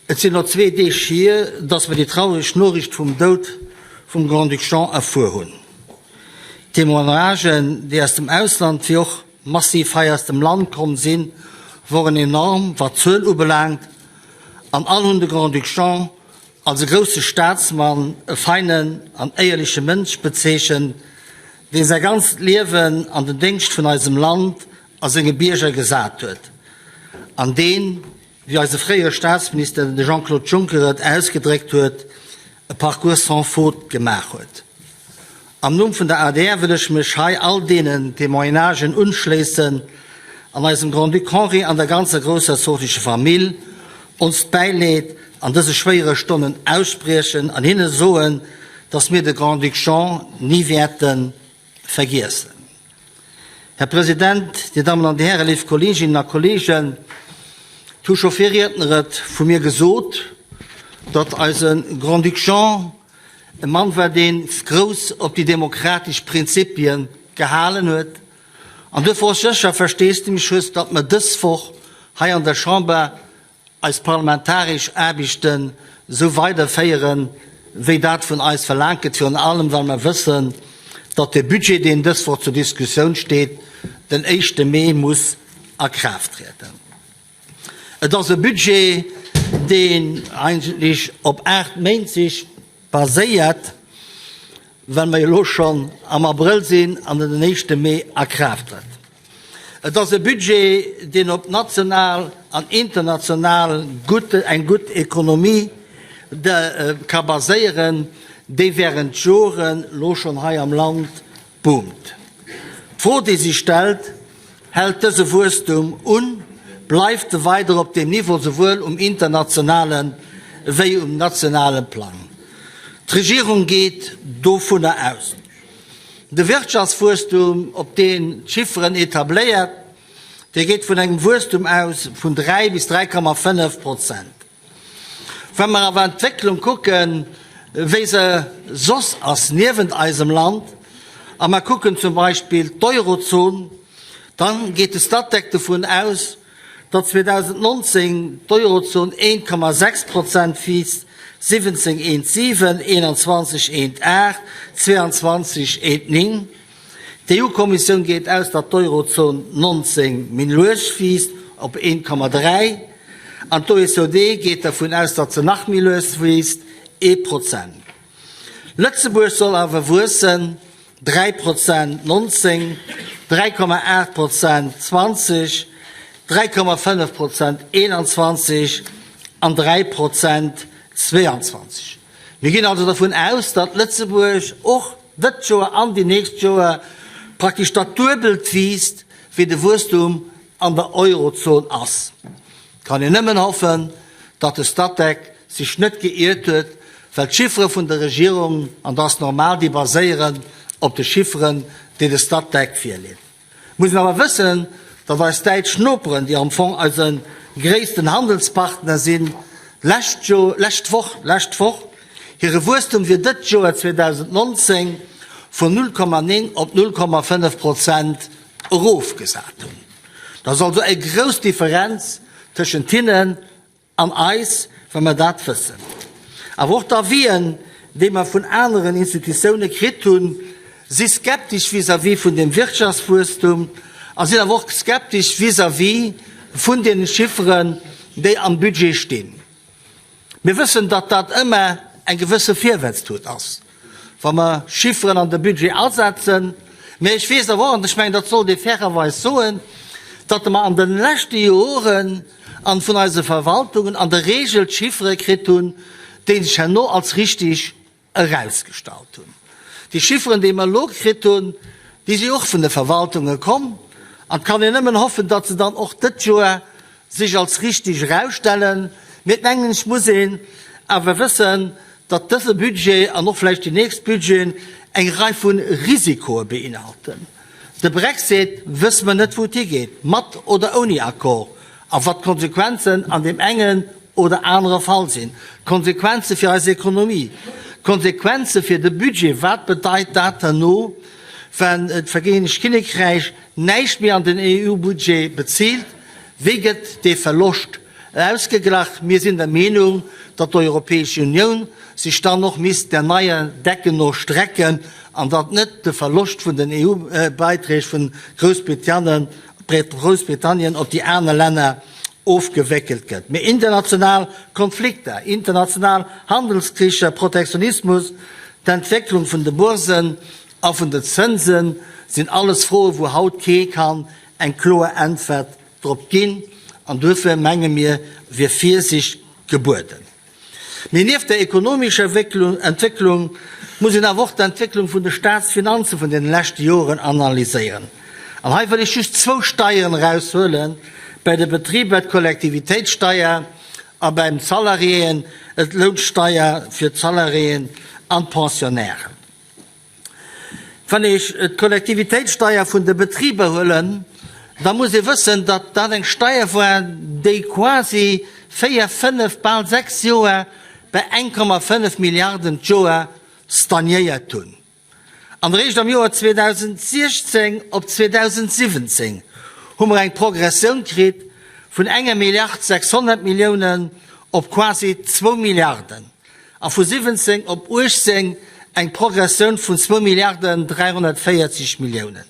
Et sinn elo zwee Deeg hier, datt mer déi traureg Noriicht vum Doud vum Grand-Duc Jean erfuer hunn. D'Témoignagen, déi aus dem Ausland wéi och massiv hei aus dem Land komm sinn, woren enorm, wat d'Zuel ubelaangt, an all hunn de Grand-Duc Jean als e grousse Staatsmann, e feinen an éierleche Mënsch bezeechent, dee säi ganzt Liewen an den Déngscht vun eisem Land a senge Bierger gesat huet an deen, wéi eise fréiere Staatsminister, de Jean-Claude Juncker et ausgedréckt huet, e Parcours sans faute gemaach huet. Am Numm vun der adr wëll ech mech hei all deenen Témoignagen unschléissen an eisem Grand-Duc Henri an der ganzer groussherzoglecher Famill onst Bäileed an dëse schwéiere Stonnen ausspriechen an hinne soen, dass mir de Grand-Duc Jean ni wäerte vergiessen. Här President, Dir Dammen an Dir Hären, léif Kolleeginnen a Kolleegen, et hu scho Virriedner et vu mir gesot, datt eise Grand-Duc Jean e Mann war, dee grouss op déi demokratesch Prinzipie gehalen huet. An duerfir och sécher Versteesdemech hues, datt mer dës Woch hei an der Chamber eis parlamentaresch Aarbechten esou weiderféieren, wéi dat vun eis verlaangt gëtt, virun allem well mer wëssen, datt de Budget, deen dës Woch zur Diskussioun steet, den éischte Mee muss a Kraaft trieden. Et ass e Budget, deen eigentlech op 8 Méint sech baséiert, well mer jo elo schonn am Abrëll sinn an en den éischte Mee a Kraaft trëtt. Et ass e Budget, deen op national an international gutt, eng gutt Ekonomie ka baséieren, déi während Joren elo schonn hei am Land boomt. D'Fro, déi sech stellt, Hält dëse Wuesstum un? Bleift e weider op deem Niveau, souwuel um internationale wéi um nationale Plang? D'Regierung geet dovunner aus. De Wirtschaftswuesstum, op deen d'Chifferen etabléiert, dee geet vun engem Wuesstum aus vun 3 bis 3,5 Prozent. Wa mer awer d'Entwécklung kucken, wéi se soss ass niewent eisem Land, a mer kucken zum Beispill d'Eurozon, da geet de Statec dovun aus, datt 2019 d'Eurozon 1,6 Prozent wiisst, 17 1,7, 21 1,8, 22 1,9. D'EU-Kommissioun geet aus, datt d'Eurozon 19 méi lues wiisst, op 1,3, an d'OECD geet dervun aus, datt se nach méi lues wiisst, ee Prozent. Lëtzebuerg soll awer wuessen, 3 Prozent 19, 3,8 Prozent 20, 3,5 Prozent 21 an 3 Prozent 22. Mir ginn also dervun aus, datt Lëtzebuerg och dëtt Joer an déi nächst Joer praktesch dat Duebelt wiisst, wéi de Wuesstum an der Eurozon ass. Kann een nëmmen hoffen, datt de Statec sech net geiert huet, well d'Chiffere vun der Regierung, an dat ass normal, déi baséieren op de Chifferen, déi de Statec virleet. Muss een awer wëssen, datt eis däitsch Noperen, déi am Fong eise gréissten Handelspartner sinn, lescht Joer, lescht Woch, lescht Woch hire Wuesstum fir dëtt Joer 2019 vun 0,9 op 0,5 Prozent erofgesat hunn. Dat ass also eng grouss Differenz tëschent hinnen An eis, wa mer dat wëssen. Awer och d'Avisen, déi mer vun aneren Institutioune kritt hunn, si skeptesch vis-à-vis vun dem Wirtschaftswuesstum a sinn awer och skeptesch vis-à-vis vun deene Chifferen, déi am Budget stinn. Mir wëssen, datt dat ëmmer eng gewësse Virwärtstut ass. wa mer Chifferen an de Budget asetzen. Mä ech weess awer och, an ech mengen, dat sollt ee fairerweis soen, datt mer an de leschte Joren an vun eise Verwaltungen an der Regel Chiffere kritt hunn, déi sech herno als richtig erausgestallt hunn. Déi Chifferen, déi mer elo kritt hunn, déi si och vun de Verwaltunge komm, an et kann een nëmmen hoffen, datt se dann och dëtt Joer sech als richtig erausstellen. Mee et mengen ech muss een awer wëssen, datt dëse Budget an och vläicht déi nächst Budgeten eng Rei vu Risikoe beinhalten. De Brexit wësse mer net wou et higeet, mat oder ouni Accord, a wat d'Konsequenzen an deem engen oder anere Fall sinn. D'Konsequenze fir eis Ekonomie, d'Konsequenze fir de Budget, wat bedeit dat herno, wann d'Vereenegt Kinnekräich näischt méi an den EU-Budget bezilt, wéi gëtt dee Verloscht. Ausgeglach. Mir sinn der Meenung, datt d'Europäesch Unioun sech dann och misst der neier Decken no strecken an datt net de Verloscht vun den EU-Beiträg vun Groussbritannien op déi aner Länner ofgewéckelt gëtt. Mee international Konflikter, international Handelskricher, Protektionismus, d'Entwécklung vun de Boursen a vun de Zënse sinn alles Froen, wou haut kee kann eng kloer Äntwert drop ginn an duerfir menge mir, wier Virsicht gebueden. Mee nieft der ekonomescher Entwécklung muss een awer och d'Entwécklung vun de Staatsfinanze vun deene leschte Joren analyséieren. An hei wëll ech just zwou Steieren eraushuelen, bei de Betriber d'Kollektivitéitssteier a beim Salariéen d'Lounsteier fir d'Salariéen an d'Pensionnairen. Wann ech d'Kollektivitéitssteier vun de Betriber huelen, da muss ee wëssen, datt dat eng Steier war, déi quasi véier, fënnef, bal sechs Joer bei 1,5 Milliarden d'Joer stagnéiert hunn. An eréischt am Joer 2016 op 2017 hu mer eng Progressioun kritt vun enger Milliard 600 Milliounen op quasi zwou Milliarden. A vu 17 op 18 eng Progressioun vun zwou Milliarden 340 Milliounen.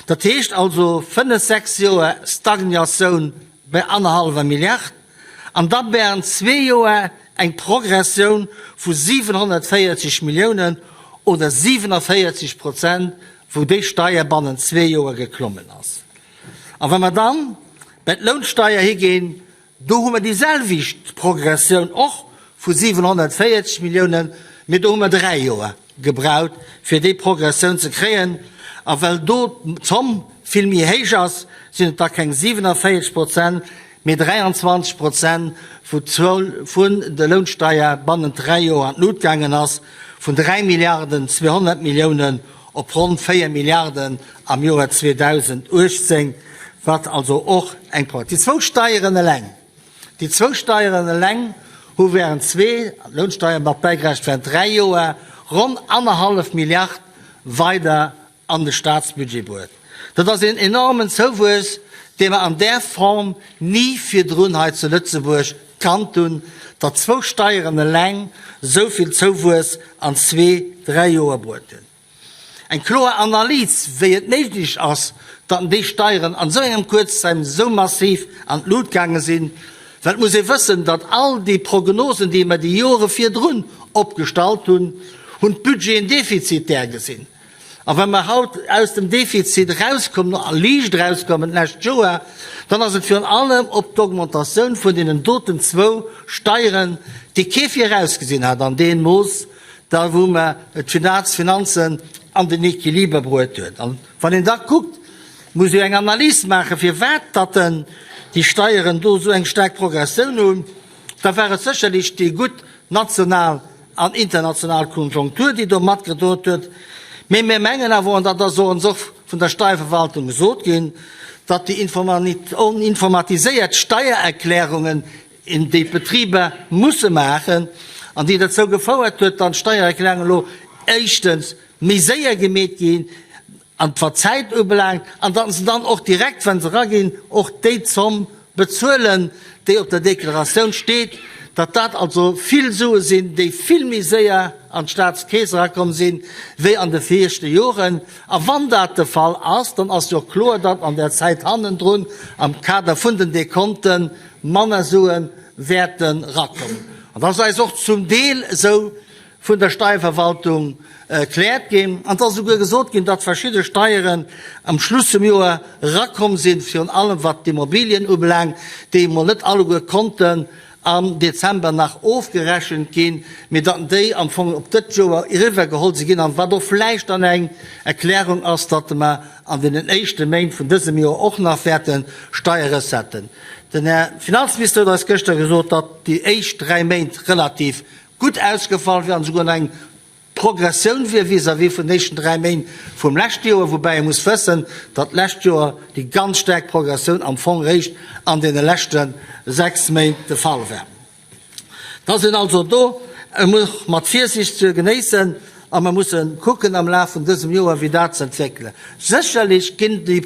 Dat heescht also fënnef, sechs Joer Stagnatioun bei annerhallwer Milliard an da während zwee Joer eng Progressioun vu 740 Milliounen oder 47 Prozent, wou déi Steier bannent zwee Joer geklommen ass. A wa mer dann bei d'Lounsteier higinn, Do hu mer déi selwecht Progressioun och vu 740 Milliounen, mee do hu mer dräi Joer gebraucht, fir déi Progressioun ze kréien. A well do d'Zomm vill méi héich ass, sinn et da keng 47 Prozent, mee 23 Prozent, wou d'Zuel vun der Lounsteier bannent dräi Joer an d'Lut gaangen ass, vun 3 Milliarden 200 Milliounen op ronn 4 Milliarden am Joer 2018, wat also och eng Pro. Déi zwou Steieren eleng, déi zwou Steieren eleng hu während zwee, d'Lounsteier mat bäigerechent, während dräi Joer ronn annerhallef Milliard weider an de Statsbudget bruet. Dat ass een enormen Zouwuess, dee mer an där Form ni virdrun hei zu Lëtzebuerg kannt hunn, datt zwou Steieren eleng esou vill Zouwuess an zwee, dräi Joer bruet hunn. Eng kloer Analys, wéi et méiglech ass, datt déi Steieren an esou engem Kuerzzäim esou massiv an d'Lut gaange sinn, well et muss ee wëssen, datt all déi Prognosen, déi mer déi Jore virdrun opgestallt hunn, hunn d'Budgeten defizitär gesinn. A wa mer haut aus dem Defizit erauskommen, a liicht erauskommen d'lescht Joer, dann ass et virun allem op d'Augmentatioun vun deenen doten zwou Steieren, déi kee virausgesinn hat an deem Mooss, da wou mer d'Staatsfinanzen an den Equiliber bruet huet. An wann een da kuckt, muss ee jo eng Analys maachen, firwat datt déi Steieren do esou eng staark Progressioun hunn, da war et sécherlech déi gutt national an international Konjunktur, déi do matgedroet huet. Mee mir mengen awer, an dat ass och ons och vun der Steierverwaltung gesot ginn, datt déi informatiséiert Steiererklärungen, déi d'Betriber musse maachen an déi derzou gefouert huet, datt d'Steiererklärungen elo éischtens méi séier gemeet ginn, an wat d'Zäit ubelaangt, an datt se dann och direkt, wa se eraginn, och déi Zomm bezuelen, déi op der Deklaratioun steet, datt dat also vill Sue sinn, déi vill méi séier an d'Staatskeess erakomm sinn, wéi an de viregte Joren. A wann dat de Fall ass, dann ass jo och kloer, datt an der Zäit hannendrun am Kader vun den Dekonten manner Sue wäerten erakommen. An dat ass eis och zum Deel esou vun der Steierverwaltung erkläert ginn. An et ass esouguer gesot ginn, datt verschidde Steieren am Schluss vum Joer erakomm sinn, virun allem wat d'Immobilien ubelaangt, déi emol net alleguer konnten am Dezember nach ofgerechent ginn, mee datt déi am Fong op dëtt Joer eriwwergeholl si ginn. An wat och vläicht dann eng Erklärung ass, datt mer an deenen éischte Méint vun dësem Joer och nach wäerte Steierrecetten. Den Här Finanzminister huet eis gëschter gesot, datt déi éischt dräi Méint relativ gutt ausgefall wier an esouguer nach eng Progressioun wier vis-à-vis vun den éischten dräi Méint vum leschte Joer, woubäi ee muss wëssen, datt d'lescht Joer déi ganz staark Progressioun am Fong réischt an deene leschte sechs Méint de Fall war. Et ass een also do och mat Virsiicht ze genéissen. A mer musse kucken am Laf vun dësem Joer, wéi dat ze entwéckelen. Sécherlech ginn déi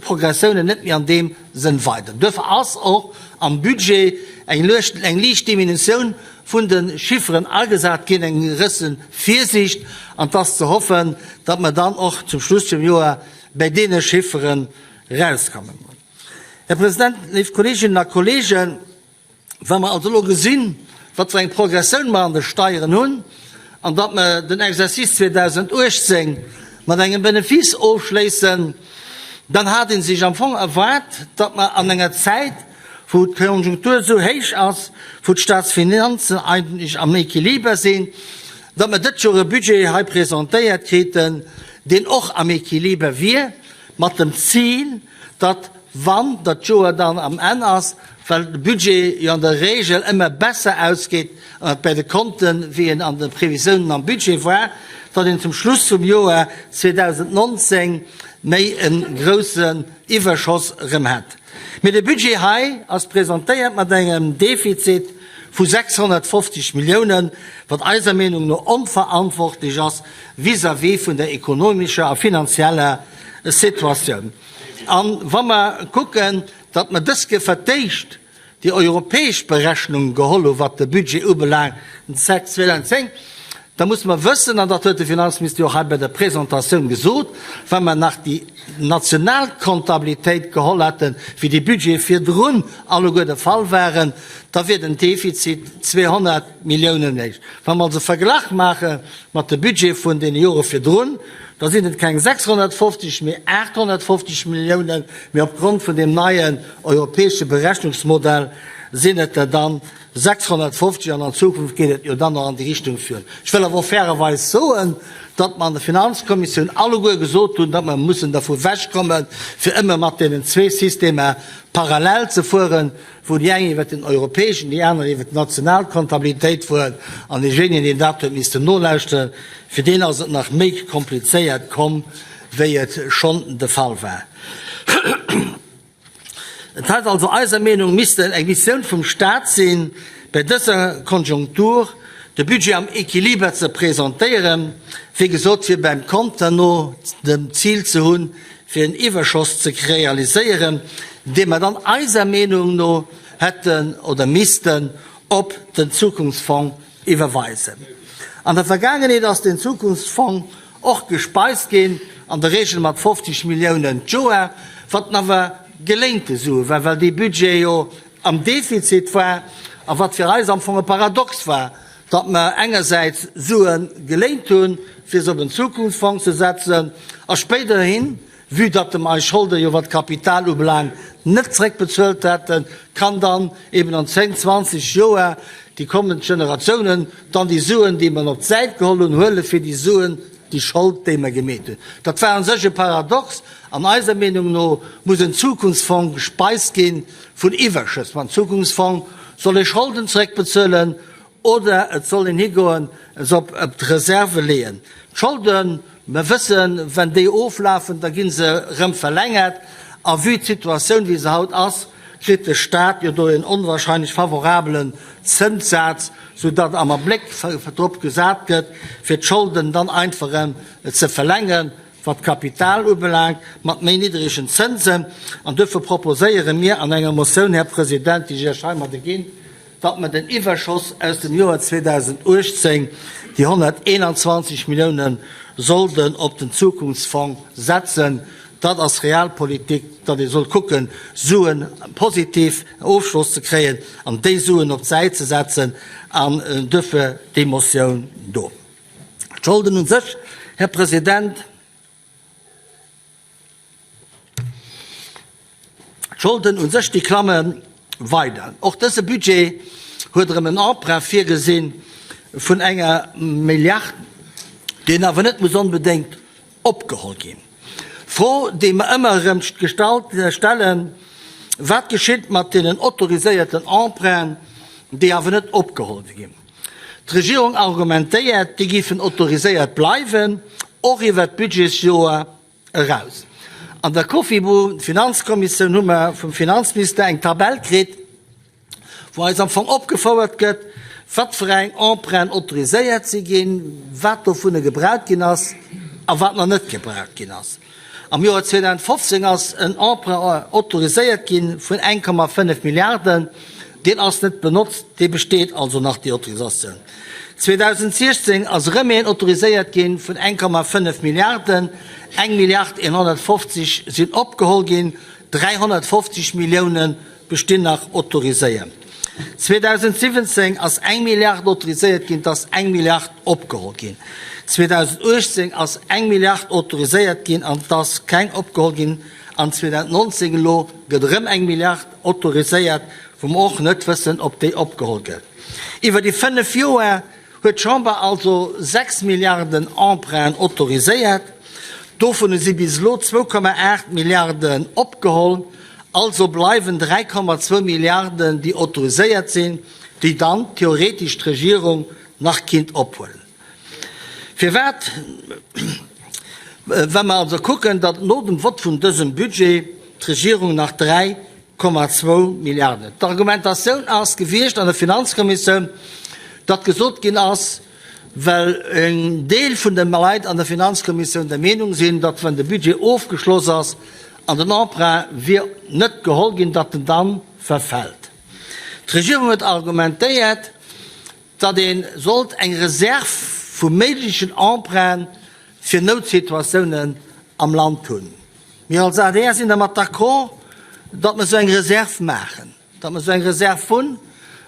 Progressiounen net méi an deem Sënn weider. Duerfir ass och am Budget eng liicht Diminutioun vun de Chifferen agesat ginn, eng gewësse Virsiicht, an 't ass ze hoffen, datt mer dann och zum Schluss vum Joer bäi deene Chifferen erauskommen. Här President, léif Kolleeginnen a Kolleegen, Wa mer also elo gesinn, wat fir eng Progressioun mer an de Steieren hunn an datt mer den Exercice 2018 mat engem Benefice ofschléissen, dann hat ee sech am Fong erwaart, datt mer an enger Zäit, wou d'Konjunktur esou héich ass, wou d'Staatsfinanzen eigentlech am Equiliber sinn, datt mer dëst Joer e Budget hei presentéiert kriten, deen och am Equiliber wier, mat dem Zil, datt wann dat Joer dann am Enn ass, well de Budget jo an der Regel ëmmer besser ausgeet bäi de Konten, wéi en an de Previsiounen am Budget war, datt een zum Schluss vum Joer 2019 méi e groussen Iwwerschoss erëm hätt. Mee de Budget hei ass presentéiert mat engem Defizit vu 650 Milliounen, wat eiser Meenung no onverantwortlech ass vis-à-vis vun der ekonomescher a finanzieller Situatioun. A wa mer kucken, datt mer dës Kéier fir d'éischt déi europäesch Berechnung geholl hu wat de Budget ubelaangt 2010, da musse mer wëssen, an dat huet de Finanzminister jo och hei bei der Presentatioun gesot, wa mer nach déi national Kontabilitéit geholl hätten, wéi déi Budgete virdrun alleguer de Fall waren, da wier den Defizit 200 Milliounen méi. Wa mer also Verglach maache mat de Budgete vun deene Jore virdrun, da sinn et keng 650, mee 850 Milliounen, mee opgrond vun deem neien europäesche Berechnungsmodell sinn et der dann 650 an an Zukunft geet et jo dann nach an déi Richtung virun. Ech wëll awer och fairerweis soen, datt mer an der Finanzkommissioun alleguer gesot hunn, datt mer mussen dervu wechkommen, fir ëmmer mat deenen zwee Systemer parallel ze fueren, wou déi eng iwwert den europäeschen, déi aner iwwert d'national Kontabilitéit fueren, an deejéinegen, deen dat huet missten nolauschteren, fir deen ass et nach méi komplizéiert komm, wéi et schonn de Fall war. Et hätt also eiser Meenung missten eng Missioun vum Stat sinn, bei dëser Konjunktur de Budget am Equiliber ze presentéieren, wéi gesot, fir beim Kont herno dem Zil ze hunn, fir en Iwwerschoss ze realiséieren, dee mer dann eiser Meenung no hätten oder missten op den Zukunftsfong iwwerweisen. An der Vergaangenheet ass den Zukunftsfong och gespeist ginn, an der Regel mat 50 Milliounen d'Joer, wat awer geléinte Sue war, well dee Budget jo am Defizit war a wat fir eis am Fong e Paradox war, datt mer engersäits Sue geléint hunn, fir se op en Zukunftsfong ze setzen, a spéiderhin, vue datt mer eis Scholde jo wat d'Kapital ubelaangt net zréckbezuelt hätten, kann dann eben an 10, 20 Joer déi kommend Generatiounen dann déi Suen, déi mer op d'Säit geholl hunn, huele fir déi Suen, déi Schold, déi mer gemeet hunn. Dat war u sech e Paradox an eiser Meenung no muss en Zukunftsfong gespeist gi vun Iwwerschëss. Mam Zukunftsfong soll ee Scholden zréckbezuelen Oder et soll een higoen, se op d'Reserve leeën. D'Scholden, mer wëssen, wenn déi oflafen, da gi se erëm verlängert. A vue d'Situatioun, wéi se haut ass, kritt de Stat jo do en onwahrscheinlech favorabelen Zënssaz, soudatt am Abléck drop gesat gëtt, fir d'Scholden dann einfach erëm ze verlängeren, wat d'Kapital ubelaangt, mat méi niddregen Zënsen. An duerfir proposéiere mir an enger Motioun, Här President, déi ech Iech heimadde ginn, datt mer den Iwwerschoss aus dem Joer 2018, déi 121 Milliounen, sollten op den Zukunftsfong setzen. Dat ass Realpolitik, datt ee soll kucken, Suen positiv Ofschloss ze kréien an déi Suen op d'Säit ze setzen, an duerfir déi Motioun do. D'Scholden u sech, Här President, D'Scholden u sech, déi klamme weider. Och dëse Budget huet erëm en Emprunt virgesi vun enger Milliard, deen awer net muss onbedéngt opgeholl ginn. D'Fro, déi mer ëmmer erëm gestallt stellen, Wat geschitt mat deenen autoriséierten Emprunten, déi awer net opgeholl ginn? D'Regierung argumentéiert, déi géifen autoriséiert bleiwen, och iwwert d'Budgetsjoer eraus. An der Cofibu, Finanzkommissioun, hu mer vum Finanzminister eng Tabell kritt, wou eis am Fong opgefouert gëtt, wat fir eng Emprunten autoriséiert si ginn, wat dovunner gebraucht ginn ass a wat nach net gebraucht ginn ass. Am Joer 2015 ass en Emprunt autoriséiert gi vun 1,5 Milliarden. Deen ass net benotzt, dee besteet also nach, déi Autorisatioun. 2016 ass erëm een autoriséiert gi vun 1,5 Milliarden, eng Milliard 150 sinn opgeholl ginn, 350 Millioune bestinn nach autoriséiert. 2017 ass eng Milliard autoriséiert ginn, et ass eng Milliard opgeholl ginn. 2018 ass eng Milliard autoriséiert ginn an et ass keng opgeholl ginn. An 2019 elo gëtt erëm eng Milliard autoriséiert, wou mer och net wëssen, ob déi opgeholl gëtt. Iwwer déi fënnef Joer huet d'Chamber also 6 Milliarden Emprunten autoriséiert. Dovun si bis elo 2,8 Milliarden opgeholl. Also bleiwen 3,2 Milliarden, déi autoriséiert sinn, déi dann theoretesch d'Regierung nach kinnt ophuelen. Firwat? Wa mer also kucken, datt no dem Vott vun dësem Budget d'Regierung nach 3,2 Milliarden. D'Argumentatioun ass gewiescht an der Finanzkommissioun, datt gesot ginn ass, well en Deel vun de Leit an der Finanzkommissioun der Meenung sinn, datt wann de Budget ofgeschloss ass an den Emprunt wier net geholl ginn, datt en dann verfält. D'Regierung huet argumentéiert, datt ee sollt eng Reserv vu méiglechen Emprunte fir Noutsituatiounen am Land hunn. Mir als adr sinn dermat d'accord, datt mer esou eng Reserv maachen, datt mer esou eng Reserv hunn,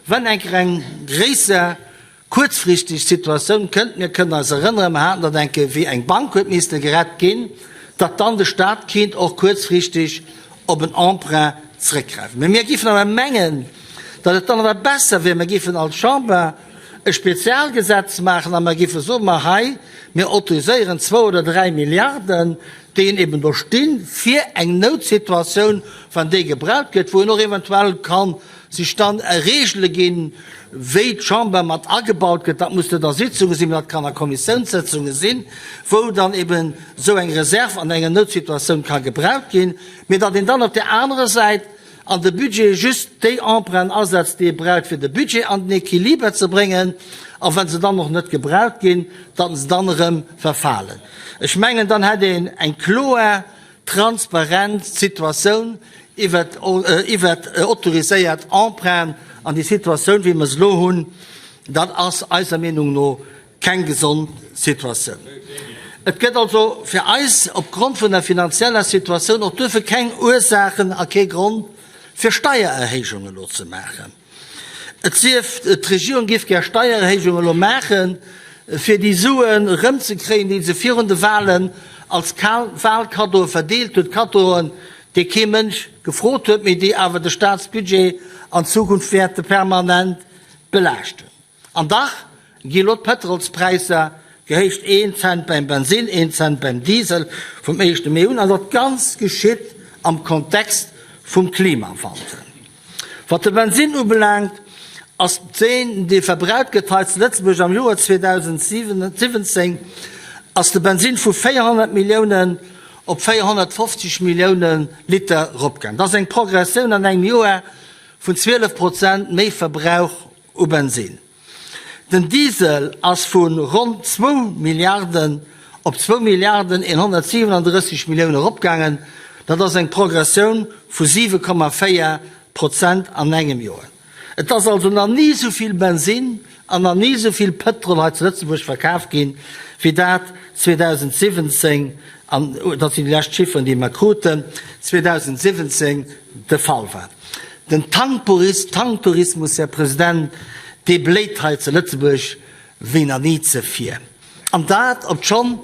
wann eng Kéier eng gréisser kuerzfristeg Situatioun kënnt. Mir kënnen eis erënneren, mer haten dat eng Kéier, wéi eng Bank huet misste gerett ginn, datt dann de Stat kinnt och kuerzfristeg op en Emprunt zrëckgräifen. Mä mir géifen awer mengen, datt et dann awer besser wier, mir géifen als Chamber e Spezialgesetz maachen a mer géife soen, ma hei, mir autoriséieren zwou oder dräi Milliarden, déi een eben do stinn, fir eng Noutsituatioun, wann déi gebraucht gëtt, wou een och eventuell ka sech dann Regele ginn, wéi d'Chamber mat agebaut gëtt. Dat muss net a Sitzunge sinn, mä dat kann a Kommissiounssëtzunge sinn, wou dann eben esou eng Reserv an enger Noutsituatioun ka gebraucht ginn, mä datt een dann op där anerer Säit an de Budget just déi Emprunten asetzt, déi ee braucht, fir de Budget an den Equiliber ze bréngen, a wa se dann och net gebraucht ginn, datt se dann erëm verfalen. Ech mengen, dann hätt een eng kloer, transparent Situatioun iwwert autoriséiert Emprunten, an déi Situatioun, wéi mer se elo hunn, dat ass eiser Meenung no Keng gesond Situatioun. Et gëtt also fir eis opgrond vun der finanzieller Situatioun och duerfir keng Ursaachen a kee Grond, fir Steiererhéijungen elo ze maachen. Et sief, d'Regierung géif gär Steiererhéijungen elo maachen, fir déi Suen erëmzekréien, déi se virun de Wahlen als Wahlkaddoe verdeelt huet, Kaddoen, déi kee Mënsch gefrot huet, mee déi awer de Staatsbudget an Zukunft wäerte permanent belaaschten. An dach gi lo d'Pëtrolspräisser gehéicht, een Cent beim Bensin, een Cent beim Diesel vum éischte Mee un. An dat Ganzt geschitt am Kontext vum Klimawandel. Wat de Bensin ubelaangt, ass deen, dee verbraucht gëtt hei zu Lëtzebuerg am Joer 2017, ass de Bensin vu 400 Milliounen op 450 Millioune Liter eropgaangen. Dat ass eng Progressioun an engem Joer vun 12 Prozent méi Verbrauch u Bensin. Den Diesel ass vu ronn zwou Milliarden op zwou Milliarden 137 Millioune eropgaangen. Dat ass eng Progressioun vu 7,4 Prozent an engem Joer. Et ass also nach ni esou vill Bensin an nach ni esou vill Pëtrol hei zu Lëtzebuerg verkaf ginn, wéi dat 2017, an dat sinn déi lescht Chifferen, déi mer kruten, 2017 de Fall war. Den Tanktourismus, Här President, dee bléit hei zu Lëtzebuerg wéi nach ni zevir. An dat, obschonn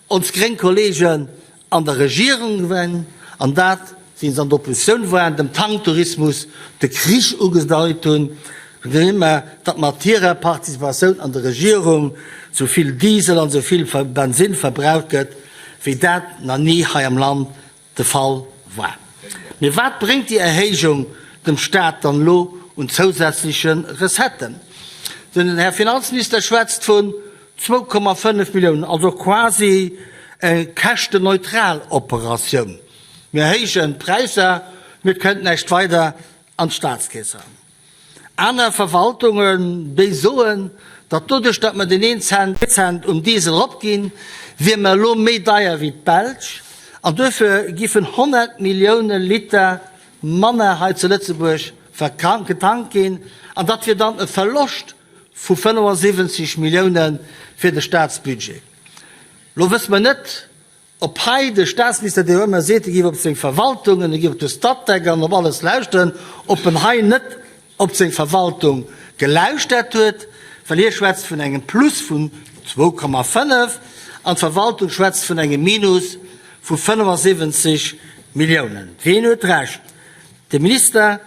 ons gréng Kollegen an der Regierung waren, an dat, wéi se an der Oppositioun waren, dem Tanktourismus de Krich ugedeit hunn, gesinn mer, datt mat hirer Participatioun an der Regierung esou vill Diesel an esou vill Bensin verbraucht gëtt, wéi dat nach ni hei am Land de Fall war. Mee wat bréngt déi Erhéijung dem Staat dann elo un zousätzleche Recetten? Den Här Finanzminister schwätzt vun 2,5 Milliounen, also quasi eng käschtenneutral Operatioun. Mir erhéijen d'Präisser, mee et kënnt näischt weider an d'Staatskeess eran. Aner Verwaltungen, déi soen, datt doduerch, datt mer deen een Cent um Diesel eropginn, wier mer elo méi deier wéi d'Belsch an duerfir giffen 100 Millioune Liter manner hei zu Lëtzebuerg getankt ginn an dat wier dann e Verloscht vu 75 Millioune fir de Staatsbudget. Lo wësse mer net, Ob hei de Staatsminister, dee jo ëmmer seet, e géif op seng Verwaltungen, e géif op de Statec an op alles lauschteren, ob en hei net op seng Verwaltung gelauschtert huet, well hie schwätzt vun engem Plus vun 2,5 an d'Verwaltung schwätzt vun engem Minus vu 75 Milliounen. Ween huet Recht? De Minister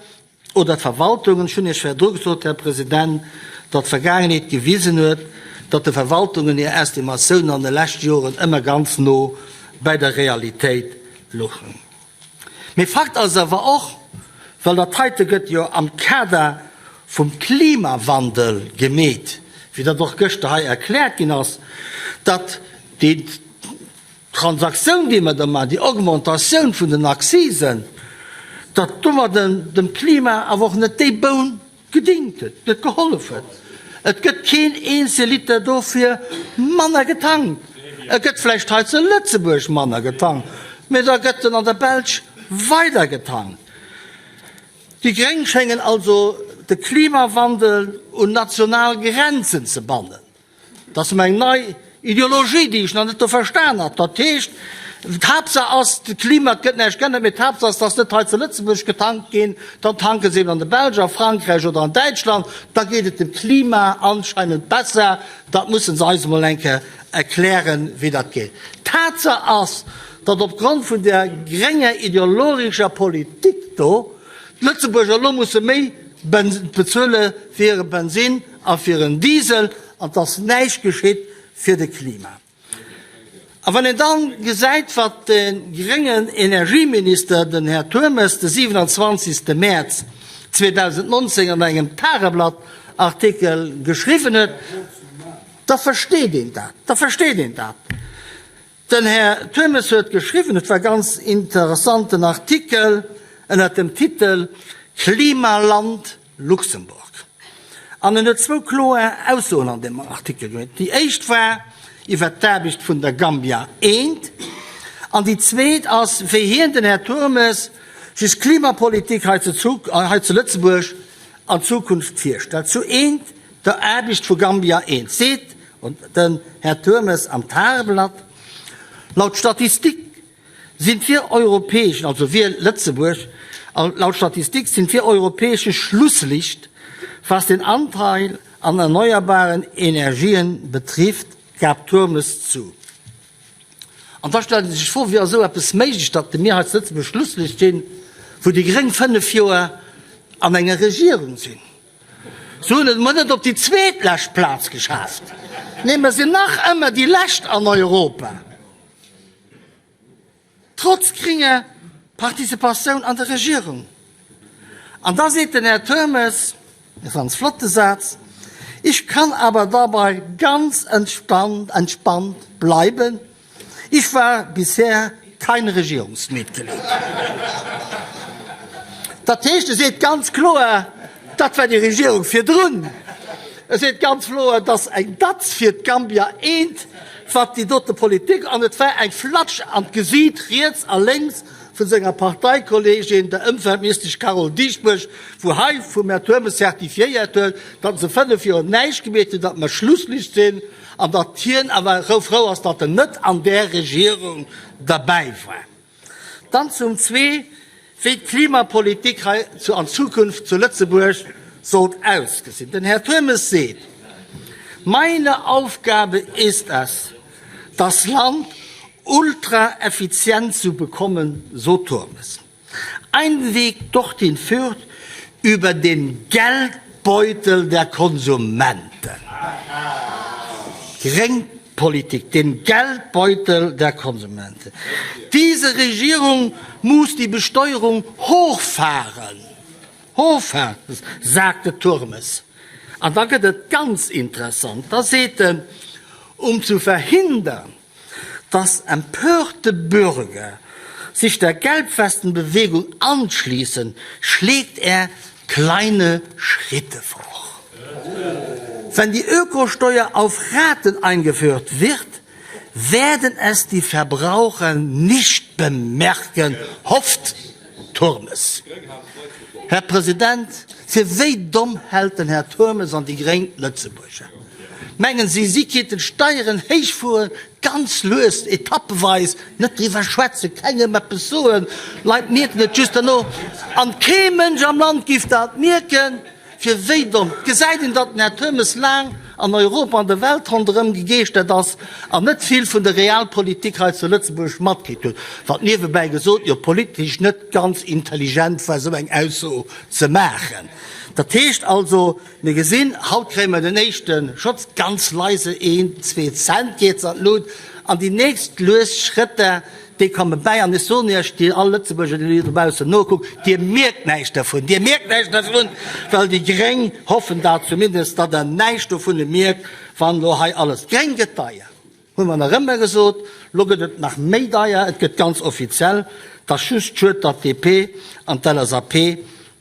Oder d'Verwaltungen. Ech hunn Iech virdru gesot, Här President, datt d'Vergaangenheet gewisen huet, datt de Verwaltungen hir Estimatiounen an de leschte Joren ëmmer ganz no bäi der Realitéit louchen. Mee Fakt ass awer och, well dat heite gëtt jo am Kader vum Klimawandel gemeet, wéi dat och gëschter hei erkläert ginn ass, datt déi, D'Transaktioun, déi mer da maachen, déi Augmentatioun vun den Accisen, datt domadden dem Klima awer och net déi Boun gedingt huet, net gehollef huet. Et gëtt keen eenzege Liter dofir manner getankt. Et gëtt vläicht hei zu Lëtzebuerg manner getankt, mä da gëtt en an der Belsch weider getankt. Déi Gréng schéngen also de Klimawandel un national Grenzen ze bannen. Dat ass eng nei Ideologie, déi ech nach net do verstan hat. Dat heescht, d'Haaptsaach ass, de Klima, et gëtt näischt geännert, mee d'Haaptsaach ass, dass net hei zu Lëtzebuerg getankt ginn, dann tanke se eben an der Belsch, a Frankräich oder an Däitschland, da geet et dem Klima anscheinend besser. Dat musse se eis emol eng Kéier erklären, wéi dat geet. Tatsaach ass, datt opgrond vun där grénger ideologescher Politik do d'Lëtzebuerger elo musse méi bezuele fir hire Bensinn a fir en Diesel, an et ass näischt geschitt fir de Klima. A wann een dann gesäit, wat de gréngen Energieminister, den Här Turmes, de 27. Mäerz 2019 an engem Tageblatt-Artikel geschriwwen huet, da versteet een dat, da versteet een dat. Den Här Turmes huet geschriwwen, et war ganz interessanten Artikel ënnert dem Titel Klimaland Luxemburg. An en huet zwou kloer Aussoen an deem Artikel gemaach. Déi éischt war iwwert d'Aarbecht vun der Gambia I an déi zweet ass, wéi hien, den Här Turmes, sech d'Klimapolitik hei zu Lëtzebuerg an Zukunft virstellt. Zu eent der Aarbecht vu Gambia I seet den Här Turmes am Tageblatt, Laut Statistik Sind wir europäeschen, also wir Lëtzebuerg, laut Statistik sind wir europäesche Schlusslicht, was den Anteil an erneuerbaren Energien betrifft, gab Turmes zu. An da stellt ee sech d'Fro, Wéi ass esou eppes méiglech, datt mir hei zu Lëtzebuerg Schlusslicht sinn, wou déi Gréng 5 Joer an enger Regierung sinn? Se hunn et emol net op déi zweetlescht Plaz geschaaft, nee, mer sinn nach ëmmer déi Lescht an Europa. Trotz grénger Participatioun an der Regierung. An da seet den Här Turmes e ganz flotte Saz, Ich kann aber dabei ganz entspannt bleiben, ich war bisher kein Regierungsmitglied. Dat heescht, e seet ganz kloer, dat war déi Regierung virdrun. E seet ganz kloer, et ass eng Datz fir d'Gambia eent, wat déi dote Politik, an et war eng Flatsch an d'Gesiit riets a lénks vu senger Parteikolleegin, der Ëmweltministesch Carole Dieschbourg, wou hei vum Här Turmes certifiéiert huet, datt se 5 Joer näischt gemeet hunn, datt mer Schlusslicht sinn an datt hien awer frou ass, datt en net an där Regierung derbäi war. Dann zum zwee, wéi d'Klimapolitik hei zu an Zukunft zu Lëtzebuerg sollt ausgesinn. Den Här Turmes seet, Meine Aufgabe ist es, das Land ultraeffizient zu bekommen, so Turmes. Ein Weg dorthin führt über den Geldbeutel der Konsumenten. Gréng Politik, den Geldbeutel der Konsumenten. Diese Regierung muss die Besteuerung hochfahren, hochfahren, sagte Turmes. An da gëtt et ganz interessant, da seet en, um zu verhindern, dass empörte Bürger sich der Gelbwestenbewegung anschließen, schlägt er. Kleine Schritte vor. Wenn die Ökosteuer auf Raten eingeführt wird, werden es die Verbraucher nicht bemerken, hofft Turmes. Här President, fir wéi domm hält den Här Turmes an déi Gréng d'Lëtzebuerger? Mengen si, si kéinten d'Steieren héich fueren, ganz lues, etappeweis, net driwwer schwätzen, kengem eppes soen, d'Leit mierken et just derno, an kee Mënsch am Land giff dat mierken? Fir wéi domm? Et gesäit een, datt den Här Turmes laang an Europa an der Welt ronderëm gegeeschtert ass an net vill vun der Realpolitik hei zu Lëtzebuerg matkritt huet, wat niewebäi gesot jo politesch net ganz intelligent war, esou eng Ausso ze maachen. Dat heescht also, mir gesinn, haut kréie mer den éischte Schotz, ganz leise, een, zwee Cent geet se an d'Lut, an déi nächst lues Schrëtter, déi komme bäi. An ech soen Iech, Dir all Lëtzebuerger, déi dir dobaussen nokuckt, Dir mierkt näischt dervun, Dir mierkt näischt dervun, well déi Gréng hoffen dat zumindest, datt Der näischt dovun mierkt, wann elo hei alles gréng gëtt deier. Hu mer nach ëmmer gesot, lo gëtt et nach méi deier, et gëtt ganz offiziell. Et ass just schued, datt d'DP an d'LSAP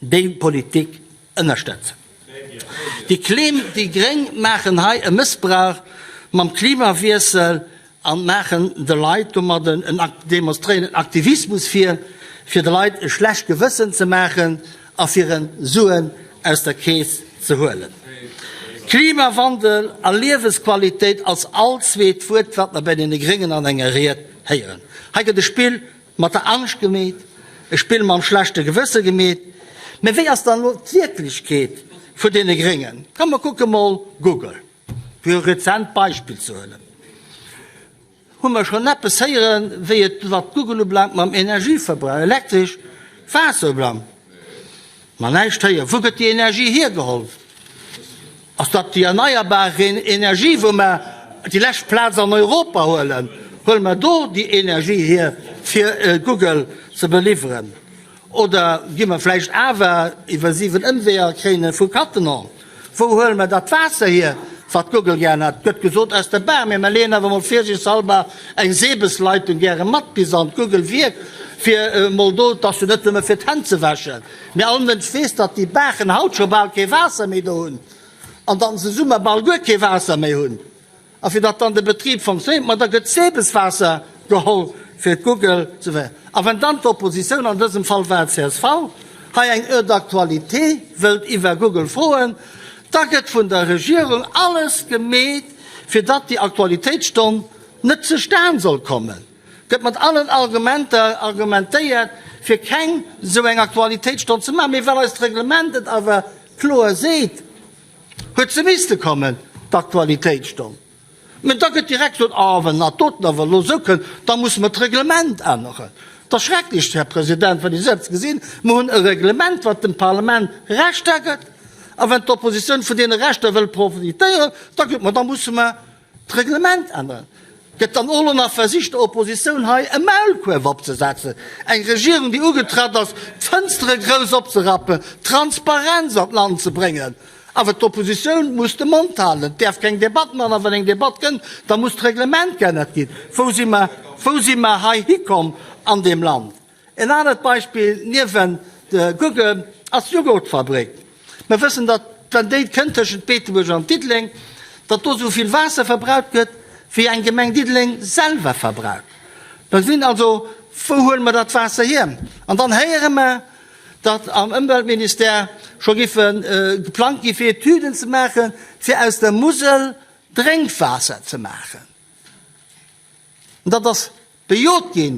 déi Politik ënnerstëtzen. Déi Klim, déi Gréng maachen hei e Mëssbrauch mam Klimawiessel an maachen de Leit domadden en, demonstréieren en Aktivismus vir, fir de Leit e schlecht Gewëssen ze maachen a fir en Suen aus der Keess ze huelen. Klimawandel a Liewesqualitéit ass all zweet Wuert, wat mer bei deene Gréngen an enger Ried héieren. Hei gëtt e Spill mat der Angscht gemeet, e Spill mam schlechte Gewësse gemeet. Mä wéi ass dann elo d'Wierklechkeet vun deene Gréngen? Komm mer kucke mol Google, fir e rezent Beispill ze huelen. Hu mer schonn eppes héieren, wéi et wat Google ubelaangt mam Energieverbrauch, Elektresch, Waasser ubelaangt? Mer näischt héieren. Wou gëtt déi Energie hiergeholl? Ass dat déi erneierbar Energie, wou mer déi lescht Plaz an Europa huelen? Huele mer do déi Energie hier, fir Google ze beliwweren? Oder gi mer vläicht awer iwwer 7 Ëmweeër kréien e vu Cattenom? Wou huele mer dat Waasser hier, wat Google gären hat? Gëtt gesot aus der Baach, mee mer leeën awer mol virsiichtshalber eng Sebesleitung gäre mat bis an d'Google-Wierk, fir emol do, et ass jo net nëmme fir d'Hänn ze wäschen, mee all Mënsch weess, datt déi Baachen haut scho bal kee Waasser méi do hunn an datt se Summer bal guer kee Waasser méi hunn. A fir datt dann de Betrib fonctionnéiert, ma da gëtt Sebeswaasser geholl fir d'Google ze ver. A wann dann d'Oppositioun, an dësem Fall war et csv, hei eng Heure d'actualité wëllt iwwer Google froen, da gëtt vun der Regierung alles gemeet, fir datt déi Aktualitéitsstonn net zustan soll kommen. Gëtt mat allen Argumenter argumentéiert, fir keng esou eng Aktualitéitsstonn ze maachen. Mee well eist Reglement et awer kloer seet, Huet se misste kommen, d'Aktualitéitsstonn. Mä da gëtt direkt gesot, Ah, wann dat doten awer elo esou kënnt, da musse mer d'Reglement änneren. Et ass schrecklech, Här President, wann ech esou eppes gesinn. Mer hunn e Reglement, wat dem Parlament Rechter gëtt, a wann d'Oppositioun vun deene Rechter wëll profitéieren, da gëtt, ma da musse mer D'Reglement änneren. Gëtt dann och elo nach versicht der Oppositioun hei e Maulkuerf opzesetzen. Eng Regierung déi ugetratt ass d'Fënstere grouss opzerappen, Transparenz an d'Land ze bréngen. Awer d'Oppositioun muss de Mond halen, et däerf keng Debatt man a wann eng Debatt kënnt, da muss d'Reglement geännert ginn. Wou si mer, wou si mer hei hikomm an deem Land? En anert Beispill niewent Google ass d'Joghurtfabrik. Mer wëssen, datt wann déi kënnt tëschent Beetebuerg an Diddeleng, datt do esou vill Waasser verbraucht gëtt, wéi eng Gemeng Diddeleng selwer verbraucht. Mer sinn also, wou huele mer dat Waasser hier? An dann héiere mer, datt am Ëmweltministère scho giffe geplangt gi fir Etüden ze maachen, fir aus der Musel Drénkwaasser ze maachen. An dat ass bejot gi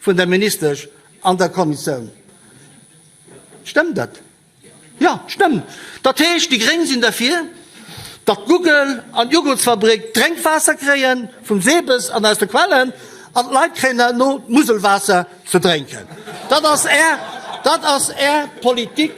vun der Ministesch an der Kommissioun. Stëmmt dat? Jo, stëmmt. Dat heescht, déi Gréng sinn derfir, datt Google an d'Jugurtsfabrik Drénkwaasser kréie vum SEBES an aus de Quellen an d'Leit kréien herno d'Muselwaasser ze drénken. Dat ass Är, dat ass Är Politik,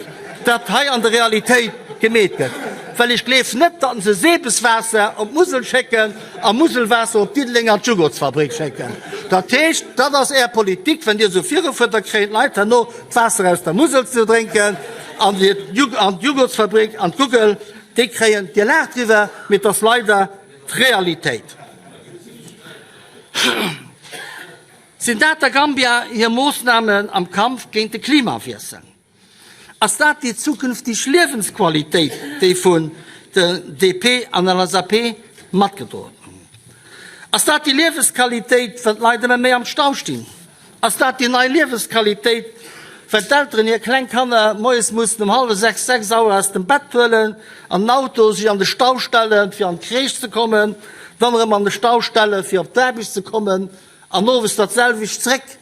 dat hei an der Realitéit gemeet gëtt. Well ech gleef net, datt se Sebeswaasser op d'Musel schécken a Muselwaasser op Diddeleng an d'Jugurtsfabrik schécken. Dat heescht, dat ass Är Politik, wann Dir esou virufuert, da kréien d'Leit herno d'Waasser aus der Musel ze drénken an d'Jugurtsfabrik an d'Google, déi kréien, Dir laacht driwwer, mee et ass leider d'Realitéit. Sinn dat der Gambia hir Moossnamen am Kampf géint de Klimawiessel? Ass dat déi zukünftig Liewensqualitéit, déi vun der DP an LSAP matgedroen hunn? Ass dat déi Liewesqualitéit, wann d'Leit ëmmer méi am Stau stinn? Ass dat déi nei Liewesqualitéit, wenn d'Elteren hir kleng Kanner moies mussen um hallwer 6, 6 Auer aus dem Bett huelen, an den Auto, sech an de Stau stellen, fir an d'Crèche ze kommen, dann erëm an de Stau stellen, fir op d'Aarbecht ze kommen, an owes dat selwecht zréck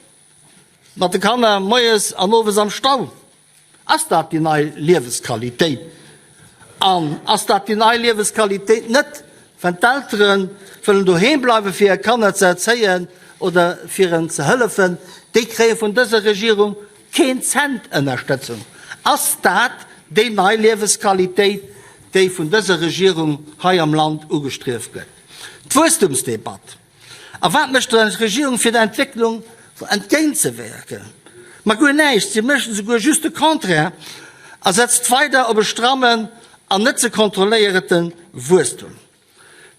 mat de Kanner, moies an owes am Stau? Ass dat déi nei Liewesqualitéit? An ass dat déi nei Liewesqualitéit net, wenn d'Eltere wëllen doheem bleiwe fir hir Kanner ze erzéien oder fir en ze hëllefen, déi kréie vun dëser Regierung keen Cent Ënnerstëtzung. Ass dat déi nei Liewesqualitéit, déi vun dëser Regierung hei am Land ugestrieft gëtt? D'Wuesstumsdebatt. A wat mécht d'Regierung fir der Entwécklung entgéintzewierken? Ma guer näischt, si mécht esouguer just de Contraire a setzt weider op e strammen an net ze kontrolléierete Wuesstum.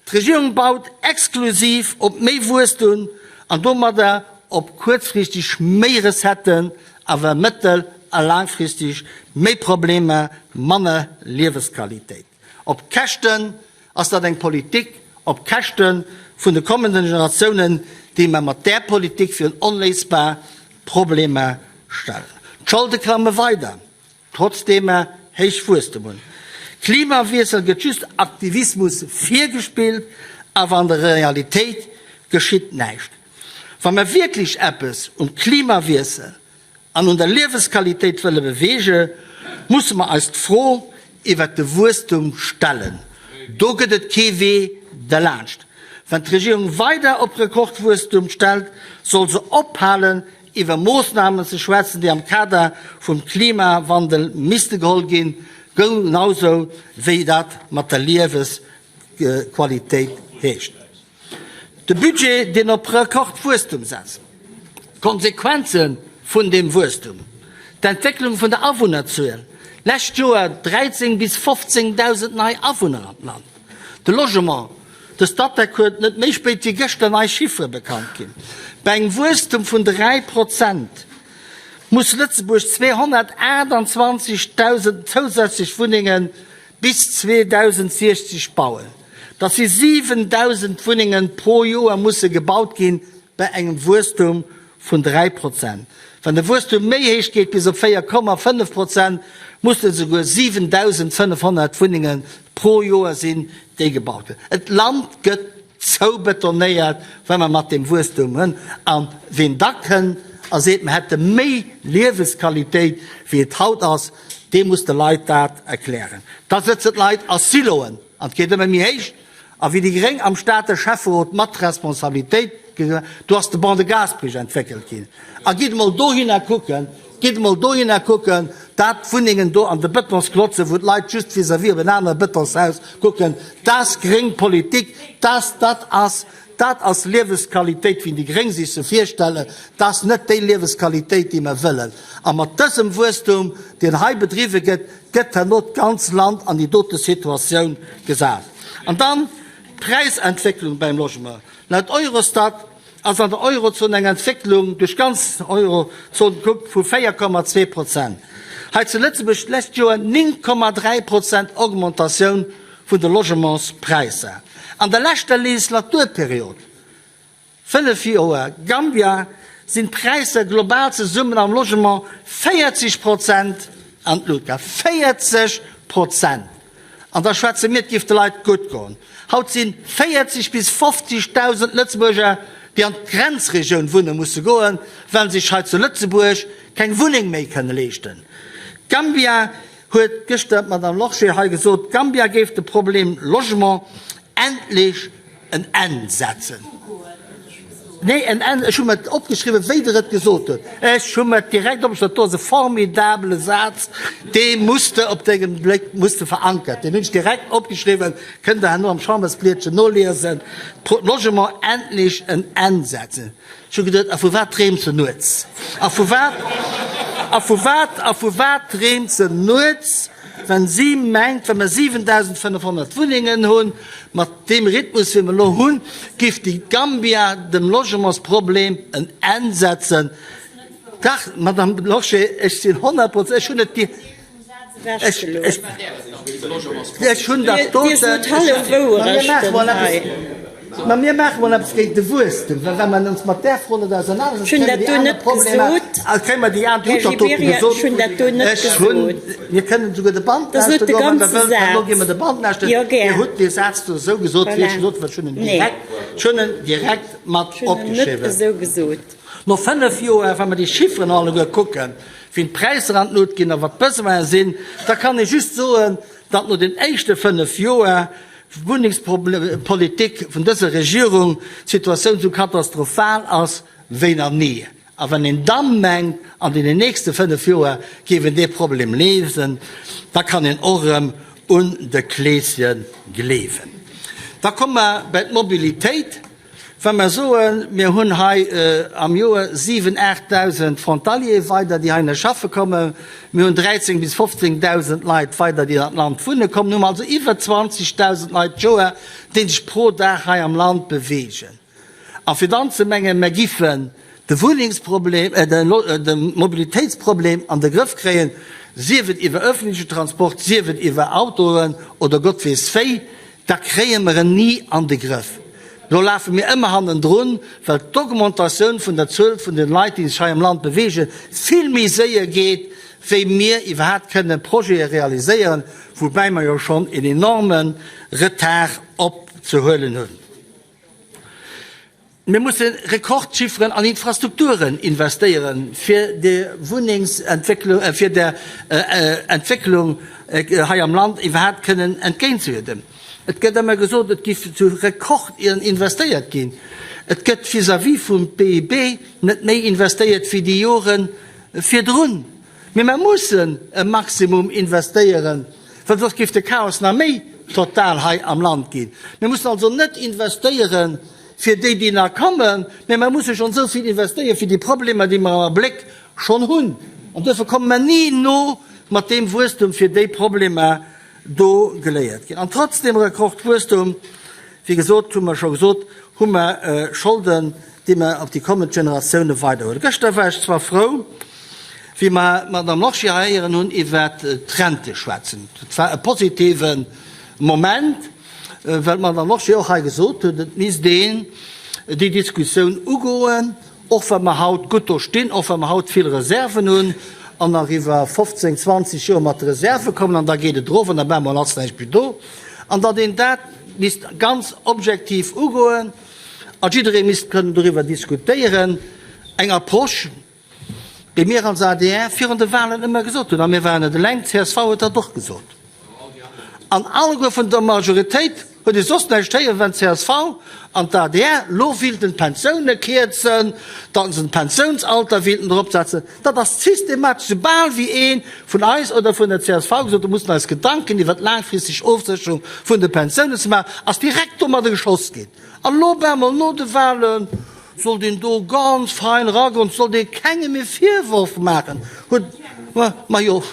D'Regierung baut exklusiv op méi Wuesstum an domadder op kuerzfristeg méi Recetten, awer mëttel a laangfristeg méi Problemer, manner Liewesqualitéit. Op Käschten Ass dat eng Politik op Käschte vun de kommenden Generatiounen, déi mer mat där Politik virun onléisbar Problemer stellen? D'Scholde klamme weider, trotzdeem mer héich Wuesstem hunn. Klimawiessel gëtt just Aktivismus virgespillt, awer an der Realitéit geschitt näischt. Wa mer wierklech eppes um Klimawiessel an un der Liewesqualitéit wëlle beweege, musse mer eis d'Fro iwwert de Wuesstum stellen. Do gëtt et kee Wee derlaanscht. Wann d'Regierung weider op Rekordwuesstum stellt, soll se ophalen, iwwer Moossnamen ze schwätzen, déi am Kader vum Klimawandel misste geholl ginn, genausou wéi dat mat der Liewesqualitéit heescht. De Budget, deen op Rekordwuesstum setzt, d'Konsequenze vun deem Wuesstum, d'Entwécklung vun der Awunnerzuel, lescht Joer 13 bis 15.000 nei Awunner am Land, de Logement, de Statec huet net méi spéit wéi gëschter nei Chiffere bekannt ginn, bei engem Wuesstum vun 3 Prozent muss Lëtzebuerg 228.000 zousätzlech Wunnenge bis 2060 bauen. Dat si 7.000 Wunnenge pro Joer musse gebaut ginn, bei engem Wuesstum vun 3 Prozent. Wann de Wuesstum méi héich geet, bis op 4,5 Prozent, mussen et esouguer 7.500 Wunnenge pro Joer sinn, déi gebaut ginn. Et Land gëtt zoubetonéiert, wa mer mat deem Wuesstum hunn. A ween da kënnt a seet, mer hätte méi Liewesqualitéit, wéi et haut ass, dee muss de Leit dat erklären. Da sëtzen d'Leit a Siloen. An et geet ëmmer méi héich. A wéi déi Gréng am Stater Schäfferot mat Responsabilitéit, do ass de Ban de Gasperich entwéckelt ginn. A gitt emol dohinner kucken, gitt emol dohinner kucken, dat d'Wunnengen do an de Bëtonsklotze wou d'Leit just vis-à-vis op en anere Bëtonshaus kucken, dat ass gréng Politik, dat, dat ass, dat ass Liewesqualitéit wéi déi Gréng sech se virstellen, dat ass net déi Liewesqualitéit déi mer wëllen. A mat dësem Wuesstum, deen hei bedriwwe gëtt, gëtt herno d'ganz Land an déi dote Situatioun gesat. An dann d'Präisentwécklung beim Logement. Laut Eurostat ass an der Eurozon eng Entwécklung, duerch d'ganz Eurozon gekuckt, vu 4,2 Prozent. Hei zu Lëtzebuerg d'lescht Joer 9,3 Prozent Augmentatioun vun de Logementspräisser. An der leschter Legislaturperiod 5 Joer Gambia sinn d'Präisser global zesummen am Logement 40 Prozent an d'Lut gaangen. 40 Prozent! An da schwätze mir, et géif de Leit gutt goen. Haut si 40 bis 50.000 Lëtzebuerger, déi an d'Grenzregioun wunne musse goen, well se sech hei zu Lëtzebuerg keng Wunneng méi kënne leeschten. Gambia huet gëschter d'Madame Lorsché hei gesot, Gambia géif de Problem Logement endlech en Enn setzen. Nee, en Enn, ech hu mer et opgeschriwwen, wéi Der et gesot hutt. Ech hu mer et direkt opgeschriwwen. Dat do ass e formidabele Saz, dee muss de op dengem Bléck muss de verankert. Deen hunn ech direkt opgeschriwwen, kënnt Der herno am Chambersblietchen noliesen, Logement endlech en Enn setzen. Ech hu geduet, a vu wat dreemt se nuets? A vu wat, a vu wat, a vu wat dreemt se nuets, wenn si mengt, wa mer 7.500 Wunnengen hunn, mat deem Rhythmus, wéi mer elo hunn, géif déi Gambia dem Logementsproblem en Enn setzen? Dach, Madame Lorsché, ech sinn honnertprozent, ech hunn et. Ech, ech hunn dat doten. Mä mir maache mol eppes géint de Wuesstem, well wa mer ons mat där Fro net ausernanersetzen, kréie mer déi aner Problemer, kréie mer déi aner, Dir hutt dat dote gesot, ech hunn, mir kënnen esouguer de Band lauschteren goen, wann Der wëllt, elo gi mer de Band lauschteren. Dir hutt dee Saz do esou gesot, wéi ech gesot hunn, ech hunn en direkt, ech hunn en direkt mat opgeschriwwen. No 5 Joer, wa mer déi Chifferen alleguer kucken, wéi d'Präisser an d'Lut ginn a wat d'Besoine sinn, da kann ee just soen, datt no den éischte 5 Joer d'Wunnengspolitik vun dëser Regierung d'Situatioun esou katastrophal ass wéi nach ni. A wann een da mengt, an deenen nächste 5 Joer géif een dee Problem léisen, da kann een och erëm un de Kleeschen gleewen. Da komme mer bei d'Mobilitéit. Wa mer soen, mir hunn hei am Joer 7.000, 8.000 Frontaliere weider, déi heihinner schaffe kommen, mir hunn 13.000 bis 15.000 Leit weider, déi an d'Land wunne kommen, hu mer also iwwer 20.000 Leit d'Joer, déi sech pro Dag hei am Land bewegen. A fir dann ze mengen, mer giffen de Wunnengsproblem, de Mobilitéitsproblem an de Grëff kréien, sief et iwwer öffentliche Transport, sief et iwwer Autoen oder Gott weess wéi, Da kréie mer en ni an de Grëff. Do lafe mir ëmmer hannendrun, well d'Augmentatioun vun der Zuel vun den Leit, déi sech hei am Land bewegen, vill méi séier geet, wéi mir iwwerhaapt kënnen Projete realiséieren, woubäi mer jo schonn en enorme Retard opzehuelen hunn. Mir musse Rekordchifferen an Infrastrukturen investéieren, fir der Wunnengsentwécklung, fir der Entwécklung hei am Land iwwerhaapt kënnen entgéintzueden. Et gëtt ëmmer gesot, et giff zu Rekord investéiert ginn. Et gëtt vis-à-vis vum PIB net méi investéiert wéi déi Jore virdrun. Mee mer mussen e Maximum investéieren, well soss géif de Chaos nach méi total hei am Land ginn. Mir mussen also net investéiere fir déi, déi nach kommen, mee mer musse schonn esou vill investéiere fir déi Problemer, déi mer am Abléck schonn hunn. An duerfir komme mer ni no mat deem Wuesstum, fir déi Problemer do geléiert ginn. An trotz deem Rekordwuesstum, wéi gesot, hu mer scho gesot, hu mer Scholden, déi mer op déi kommend Generatioune weiderhuelen. Gëschter war ech zwar frou, wéi mer d'Madame Lorsché hei héieren hunn iwwert d'Rente schwätzen. Dat war e positive Moment, well d'Madame Lorsché och hei gesot huet, et misst een déi Diskussioun ugoen, och wa mer haut gutt do stinn, och wa mer haut vill Reserven hunn an nach iwwer 15, 20 Joer mat Reserve kommen an da geet et erof an da bemol ass näischt méi do, an datt een dat misst ganz objektiv ugoen. A jidderee misst kënnen doriwwer diskutéieren, eng Approche, déi mir als adr virun de Wahlen ëmmer gesot hunn. A mir waren net eleng, d'CSV huet dat och gesot. An alleguer vun der Majoritéit huet ee soss näischt héieren, wann d'CSV an d'ADR elo willten d'Pensioune kierzen, datt se den Pensiounsalter willten eropsetzen. Dat ass systematesch, soubal wéi ee vun eis oder vun der csv gesot huet, mir mussen eis Gedanken iwwert d'laangfristeg Ofsécherung vun de Pensiounen ze maachen, ass direkt domadder geschoss ginn. An elo op eemol no de Wahlen sollt een do ganz fein eragoen, et sollt ee kengem e Virworf maachen. Huet, majo,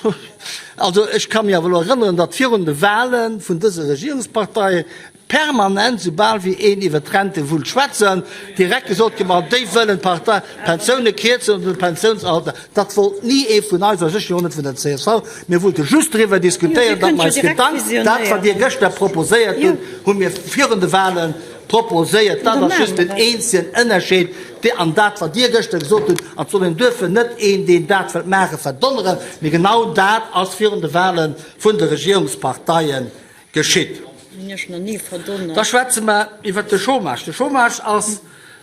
also ech ka mech awer elo erënneren, datt virun de Wahle vun dëse Regierungsparteien Permanent, soubal wéi een iwwer d'Rente wullt schwätzen, direkt gesot ginn, ma déi wëllen d'Pensioune kierzen oder de Pensiounsalter. Dat wollt ni ee vun eis, a sécher och net vun der csv. Mir wollte just driwwer diskutéieren, datt mer eis Gedanken, dat wat Dir gëschter proposéiert hutt, hu mir virun de Wahle proposéiert. Dat ass just den eenzegen Ënnerscheed an dat wat Dir gëschter gesot hutt. An et soll een duerfir net een, deen dat wëllt maachen, verdonneren, mee genau dat ass virun de Wahle vun de Regierungsparteie Geschitt. Da schwätze mer iwwert de Chômage. De Chômage ass,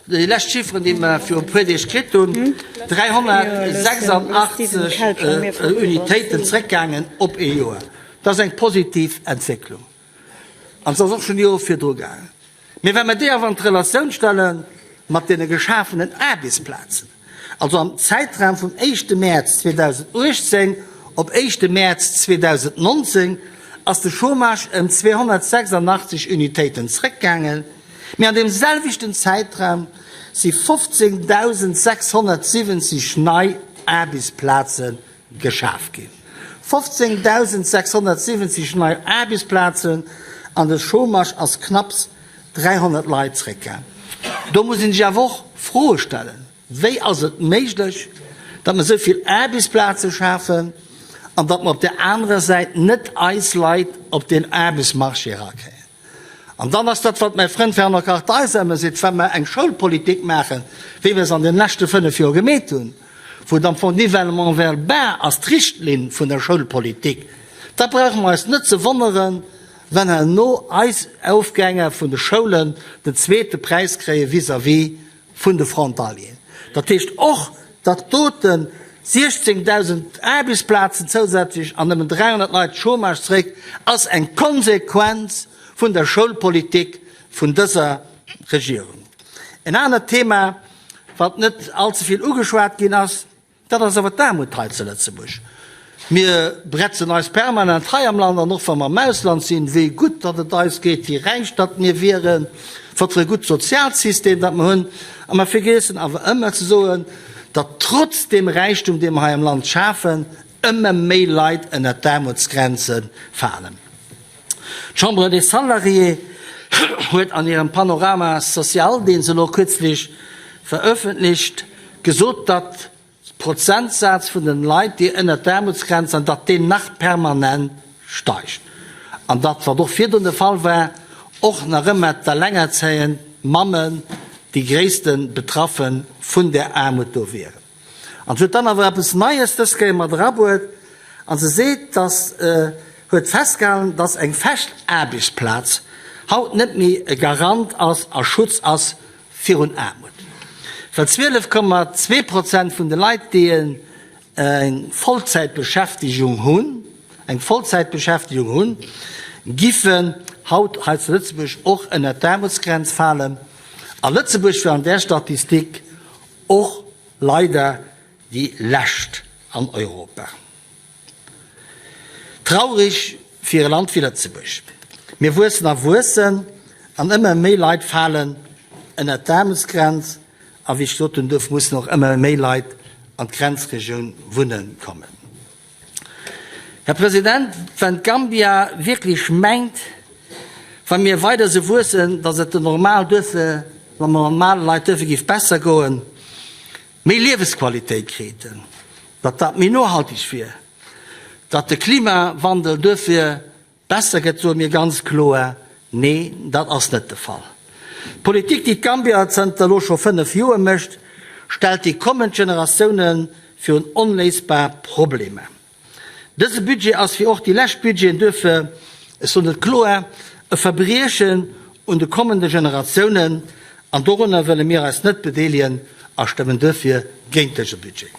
déi lescht Chifferen, déi mer viru e puer Deeg kritt hunn, 386 Unitéiten zréckgaangen op ee Joer. Dat ass eng positiv Entwécklung. An se ass och schonn Jore virdru gaangen. Mee wa mer déi awer an d'Relatioun stelle mat deene geschafenen Aarbechtsplazen, also am Zäitraum vum éischte Mäerz 2018 op éischte Mäerz 2019, ass de Chômage ëm 286 Unitéiten zréckgaangen, mee an deem selwechten Zäitraum si 15.670 nei Aarbechtsplaze Geschaf ginn. 15.670 nei Aarbechtsplazen an de Chômage ass knapps 300 Leit zréckgaang. Do muss een sech awer och Froe stellen, Wéi ass et méiglech, datt mer esou vill Aarbechtsplaze schafen? an datt mer op där anerer Säit net eis Leit op den Aarbechtsmarché erakréien. An dann ass dat, wat mäi Frënd Fernand Kartheiser ëmmer seet, Wa mer eng Schoulpolitik maachen, wéi mer se an den leschte fënnf Joer gemeet hunn, wou et am Fong Nivellement vers le bas ass, d'Richtlinn vun der Schoulpolitik, da brauche mer eis net ze wonneren, wenn herno eis Ofgänger vun de Schoulen den zweete Präis kréie vis-à-vis vun de Frontalieren. Dat heescht och, datt dote 16.000 Aarbechtsplazen zousätzlech an nëmmen 300 Leit Chômage zeréck, ass eng Konsequenz vun der Schoulpolitik vun dëser Regierung. En anert Thema, wat net allze vill ugeschwat ginn ass, Dat ass awer d'Aarmut hei zu Lëtzebuerg. Mir bretzen eis permanent hei am Land an och wa mer am Ausland sinn, wéi gutt datt et eis geet, wéi räich datt mir wieren, wat fir e gutt Sozialsystem datt mer hunn. A mer vergiessen awer ëmmer ze soen, datt trotz deem Räichtum, dee mer hei am Land schafen, ëmmer méi Leit ënnert d'Aarmutsgrenze falen. D'Chambre des Salariés huet an hirem Panorama social, dee se elo kürzlech verëffentlicht, gesot, datt Prozentsaz vun den Leit, déi ënnert d'Aarmutsgrenz an datt deen nach permanent steigt an datt, wat och virdrun de Fall war, och nach ëmmer d'allengerzéiend Mammen déi gréisste Betraffe vun där Aarmut do wieren. An se huet dann awer eppes Neies dës Kéier mat erabruet a se seet, dass, huet festgehalen, dass eng fest Aarbechtsplaz haut net méi e Garant ass a Schutz ass virun Aarmut. Well 12,2 Prozent vun de Leit, déi eng Vollzäitbeschäftegung hunn, eng Vollzäitbeschäftegung hunn, giffen haut hei zu Lëtzebuerg och ënnert d'Aarmutsgrenz falen. A Lëtzebuerg wier an där Statistik och leider déi lescht an Europa. Traurig fir e Land wéi Lëtzebuerg. Mir wuessen a wuessen an ëmmer méi Leit falen ënnert d'Aarmutsgrenz a wéi ech gesot hunn, duerfir mussen och ëmmer méi Leit an d'Grenzregioun wunne kommen. Här President, wenn d'Gambia wierklech mengt, wa mir weider esou wuessen, datt et den normal duerfir, den normale Leit duerfir géif besser goen, méi Liewesqualitéit kriten, datt dat méi nohalteg wier, datt de Klimawandel duerfir Besser gëtt, soe mir ganz kloer, Nee, dat ass net de Fall. D'Politik, déi d'Gambia zënter elo scho 5 Joer mécht, stellt déi kommend Generatioune virun onléisbar Problemer. Dëse Budget ass, wéi och déi lescht Budgeten duerfir, ech soen et kloer, e Verbriechen un de kommende Generatiounen an dorunner wëlle mir eis net bedeelegen a stëmmen duerfir géint dëse Budget.